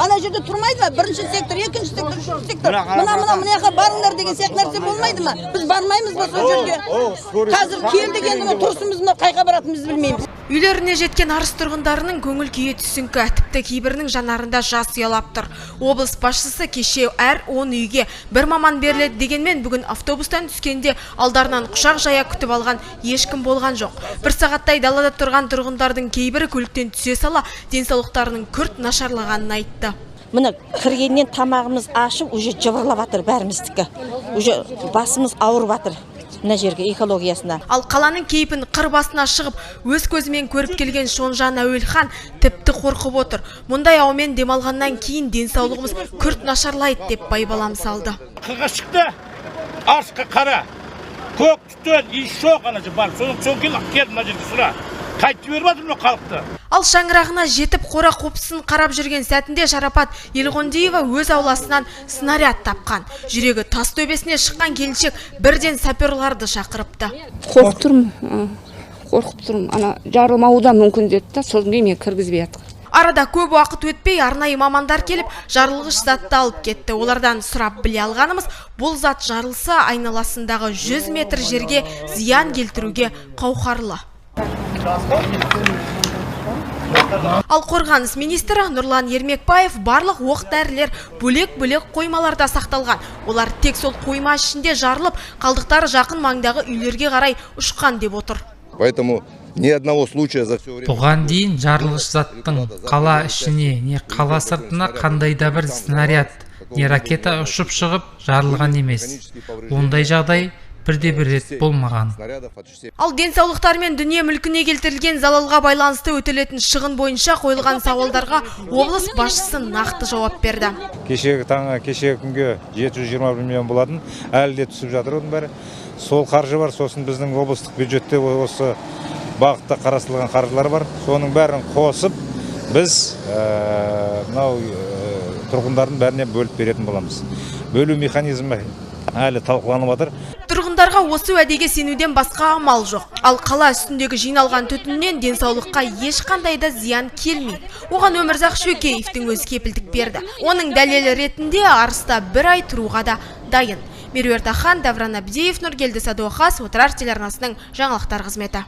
Ана жерде тұрмайды ма? Бірінші сектор, екінші сектор, үшінші сектор. Мына мына мына жаққа барыңдар деген сияқты нәрсе болмайды ма? Біз бармаймыз ба сол жерге? Қазір келдік, енді мына тұрысымыз, мына қайға баратынымызды білмейміз. Үйлеріне жеткен Арыс тұрғындарының көңіл күйі түсіңкі, тіпті кейбірінің жанарында жас ұялап тұр. Облыс басшысы кеше әр 10 үйге бір маман беріледі дегенмен, бүгін автобустан түскенде алдарынан құшақ жая күтіп алған ешкім болған жоқ. Бір сағаттай далада тұрған тұрғындардың кейбірі көліктен түсе сала денсаулықтарының күрт нашарлағанын айтты. Міне, кіргеннен тамағымыз ашып, уже жыбырлап жатыр бәріміздікі. Уже басымыз ауырып жатыр мына жерге экологиясына. Ал қаланың кейпін қыр басына шығып, өз көзімен көріп келген Шонжан Әуелхан тіпті қорқып отыр. Мұндай ауамен демалғаннан кейін денсаулығымыз күрт нашарлайды деп байбалам салды. Қырға шықты, Арысқа қара. Көк түтін, иіс жоқ ана жерде бар. Содан соң келді мына жерге сұра. Қайтып жіберіп жатыр мына халықты. Ал шаңырағына жетіп, қора қопсысын қарап жүрген сәтінде Шарапат Елғондиева өз ауласынан снаряд тапқан. Жүрегі тас төбесіне шыққан келіншек бірден саперларды шақырыпты. Қорқып тұрмын, қорқып тұрмын. Ана жарылмауы да мүмкін деді да, содан кейін мен кіргізбей жатыр. Арада көп уақыт өтпей арнайы мамандар келіп, жарылғыш затты алып кетті. Олардан сұрап біле алғанымыз, бұл зат жарылса айналасындағы 100 метр жерге зиян келтіруге қауқарлы. Ал қорғаныс министрі Нұрлан Ермекбаев барлық оқ-дәрілер бөлек-бөлек қоймаларда сақталған. Олар тек сол қойма ішінде жарылып, қалдықтары жақын маңдағы үйлерге қарай ұшқан деп отыр. Поэтому ни одного случая за все время. Бұған дейін жарылғыш заттың қала ішіне не қала сыртына қандай да бір снаряд не ракета ұшып шығып жарылған емес. Ондай жағдай бірде бір рет болмаған. Ал денсаулықтары мен дүние мүлкіне келтірілген залалға байланысты өтелетін шығын бойынша қойылған сауалдарға облыс басшысы нақты жауап берді. Кешегі таңға, кешегі күнге 721 миллион болатын, әлі де түсіп жатыр оның бәрі. Сол қаржы бар, сосын біздің облыстық бюджетте осы бағытта қарастырылған қаржылар бар. Соның бәрін қосып біз мынау тұрғындардың бәріне бөліп беретін боламыз. Бөлу механизмі әлі талқыланып жатыр. Тұрғындарға осы уәдеге сенуден басқа амал жоқ. Ал қала үстіндегі жиналған түтіннен денсаулыққа ешқандай да зиян келмейді. Оған Өмірзақ Шөкеевтің өзі кепілдік берді. Оның дәлелі ретінде Арыста бір ай тұруға да дайын. Меруерт Ахан, Давран Абдиев, Нұргелді Садуақас, Отырар телеарнасының жаңалықтар қызметі.